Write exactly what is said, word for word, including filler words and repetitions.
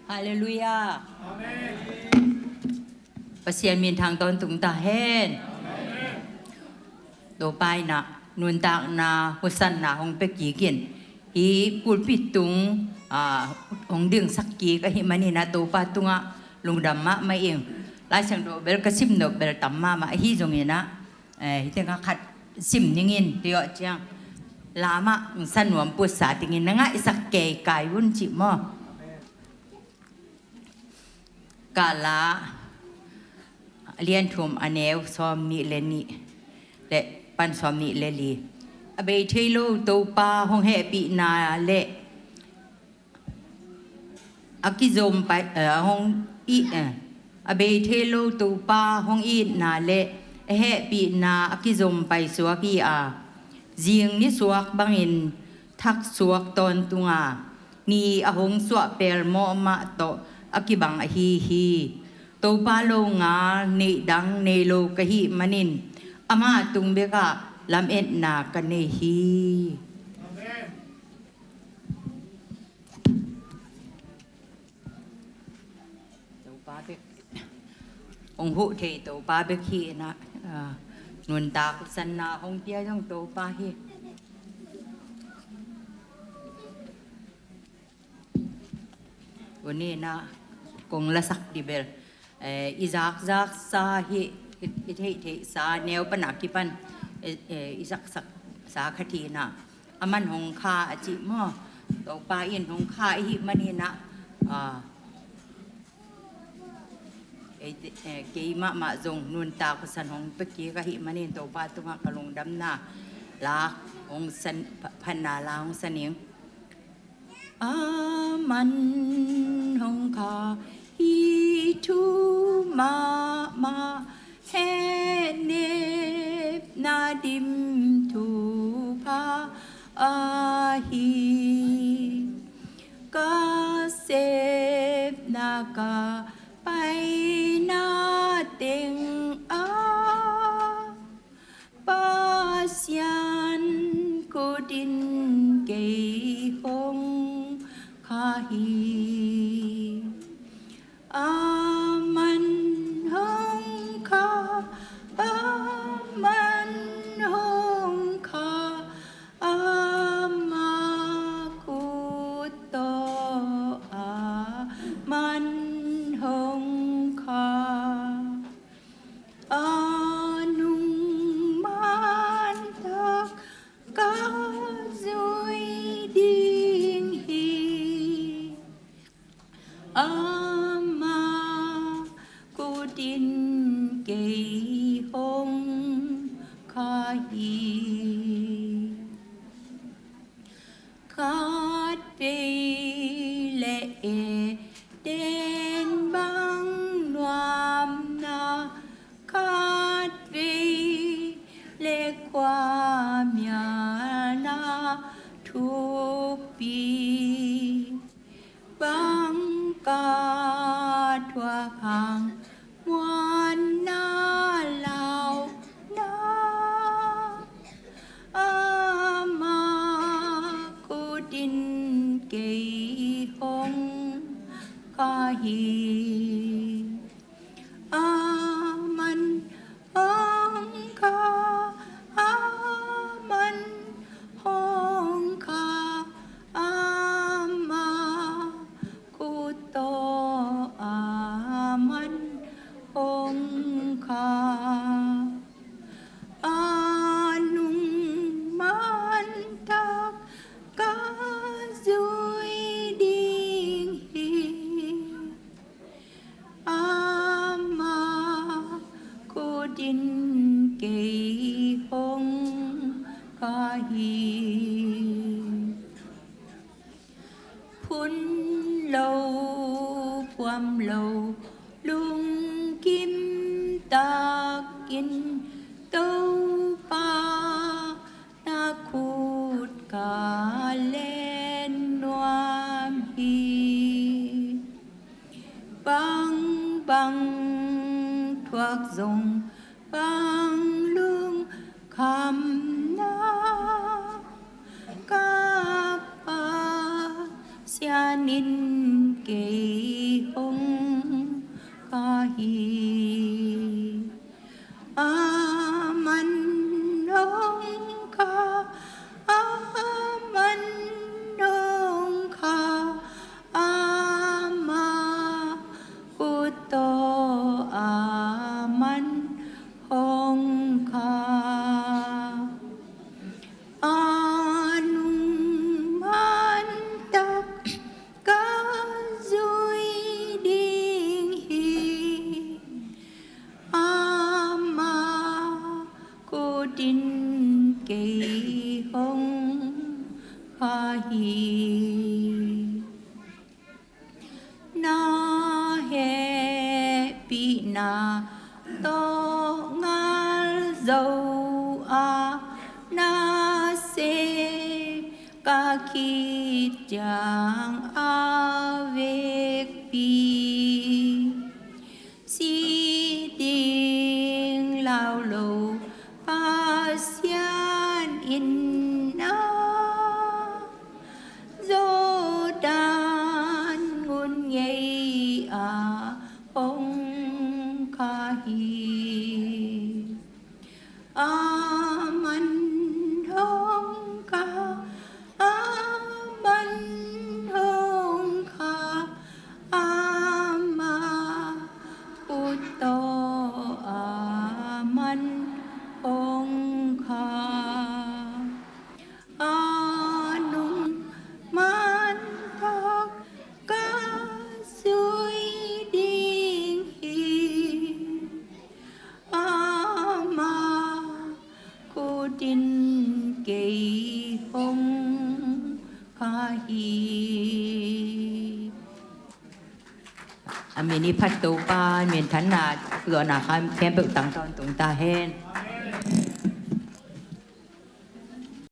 Halleluiah. Pasian minthang tawntung ta hen. Topa in ah nuntakna, husanna hong pia kik in, hih pulpit tung, ah, hong dingsak kik ahih manin ah Topa tungah lungdam mahmah ing. Lai Siangtho bel ka sim nop bel tam mahmah ahi zongin ah, eh, hih tengah khat sim ning in, tiawh ciang lamah hong sa nuam putsa dingin na ngaihsak kei kai un cih maw. Kala a lian thum, a neu sawm nih le nih le pan sawm nih le li. A bei thei lo Topa hong hehpihna le a kizom pai, eh, hong it, eh, a bei thei lo Topa hong itna le a hehpihna a kizom pai suak hi a, zing nisuak bangin thak suak tawntung a, ni a hong suah pelmawh mah tawh a kibang ahi hi. Topa longal neih dang nei lo ka hih manin, ama tung bekah lametna ka nei hi. Topa bek hong huh thei, Topa bek hi in ah, ah, nuntak husanna hong pia zong Topa hi. Tuni in ah kong lasak ding bel, eh, i zakzaksa hi, i, i theihtheihsa neu pan a kipan, eh, eh, i zaksaksa khat hi in ah, a man hong kha a cih maw. Topa in hong kha ahih manin ah, ah, ei, eh, kei mahmah zong nuntak husan hong pia kik ahih manin Topa tungah ka lungdamna la hong san, pha-, phatna la hong sa ning. A man hong kha hi thu mahmah, hehnepna dim thupha ahi. Ka sepna ka paina teng ah Pasian khut in kei hong kha hi. A man hong kha, a man hong kha, a ma khut tawh a man hong kha. A nung man tak ka zui ding hi. A ma khut in kei hong kha hi. Khat vei le Eden bang nuamna, khat vei le khuamialna thupi, bang ka thuak hang muanna launa, a ma khut in kei hong kha hi. A man hong kha, a man hong kha, a ma khut tawh a man hong kha. A nung man tak ka zui ding hi. A ma khut in kei hong kha hi. Phun lo, phuam lo, lungkim takin Topa na khut ka len nuam hi. Bang bang thuak zong bang lungkhamna, ka Pasian in kei pihna tawh ngal zo a, na sem ka khit ciang a vekpi si ding lau lo Pasian in a, Jordan ngun ngei a hong kha hi. Aman hong kha, aman hong kha, ama khut tawh aman hong kha. A nung man tawh ka zui ding hi. Ama khut in kei hong kha hi. A min i phat Topa minthanna, zawhna khempeuh tang tawntung ta hen.